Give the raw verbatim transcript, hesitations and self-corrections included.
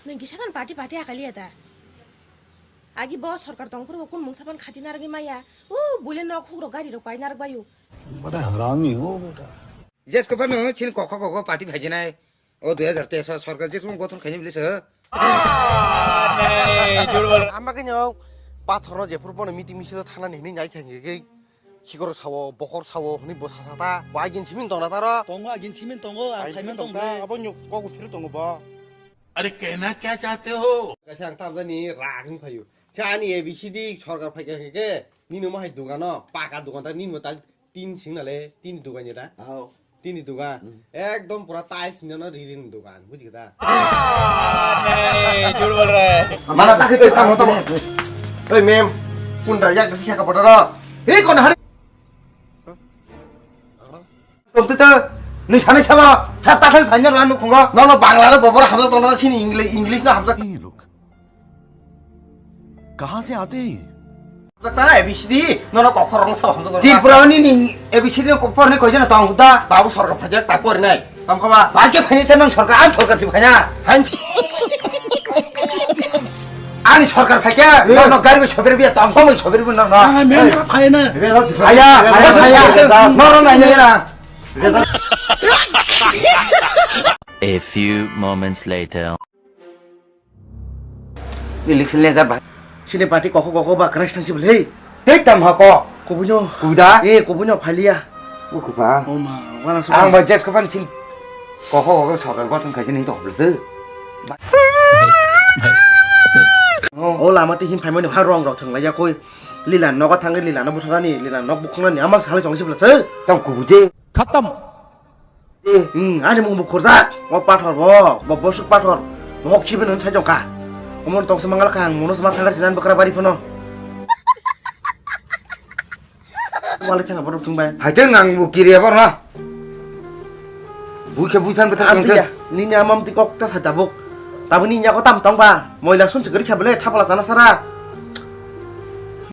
Nwng kisa khan party party hakaliya da? Agi bo sorkar tongphuru bo kun mungsa phan khati narwgwi maya. O bule nok hugrok gari rok pai narwk bayu. Bada harami ho beta. Jesko phano chini kokho kokho party phaijinai. O dui hajar teis o sorkar jesko gothon khaini bwlwi se. Ama khe no pathor no jephuru bono meeting misil thana ni hinwi nai khe hingke khikor sawo, bokhor sawo hwnwi bo sasa ta. Bo agin simin tongna taro. Tongo, agin simin tongo, ang saiman tong ta, abo nyuk kogu phiru tongo bo. अरे कहना क्या चाहते हो? Kaisa ang tamjani rag wng phaio. Sa ani A B C D sorkar phaikha khe ke nini mo hai dogano paka dogan ta nini mo tak tin sing nale tin dogan ya da. Aho. Tini dogan. Hmm. Ekdom pura tiles ni no ririn dogan, buji kha da? नहीं, झूठ बोल रहा है। Mana tak itu tamo tamo. Oi mem, kunda yak bisa ka bodoro. Hei kon hari. Tok tu tu, ni sana sama, sat takhal phanya ran khungo. No no Bangla no bobor hamsa tongna sini English English na hamsa. ये लोग कहाँ से आते हैं ये? Ta A B C D, no no kokho rong sa hamsa. Tripura ni ni A B C D ko porni koi jana tong da. Babu sorkar phajak ta pornai. Tam khaba. Ba ke phani sa nang sorkar, an sorkar si phanya. Hain. Ani sorkar phake, no no gari bi sobir bi tam khom sobir bi no no. Ah, men ka phai na. Aya, aya, aya. No no na ni na. A few moments later. Election lejar ba. Sini party kokho kokho ba krai sangsi bwlei. Tei tam ha ko. Kubuino. Kubuda. Eh, kubuino phalia. O kupa. O ma, wana so. Ang ba jes ko pan sin. Kokho kokho sorkar gothon khaisi ning to bwlei. O lama ti him phaimani ha rong rok thang laiya koi. Lila nogo thangwi lila no butharani, lila nok bukhungnani amang salai tongsi bwlei. Tam kubuje. Khatam. Hmm, ani mung bo khorjak. O pathor bo, bo bosuk pathor. Bo khibi non sai jongka. Omon tokse mangal kha ang mono sama thangar sinan bokra bari phano. Wale thanga borok thung bai. Haiteng ang bo kiriya bor na. Bui khe bui phan betar. Nini amam ti kok ta sa tabuk. Tabuk ni nyako tam tong ba. Moila sun chikri kha bele thapala chana sara.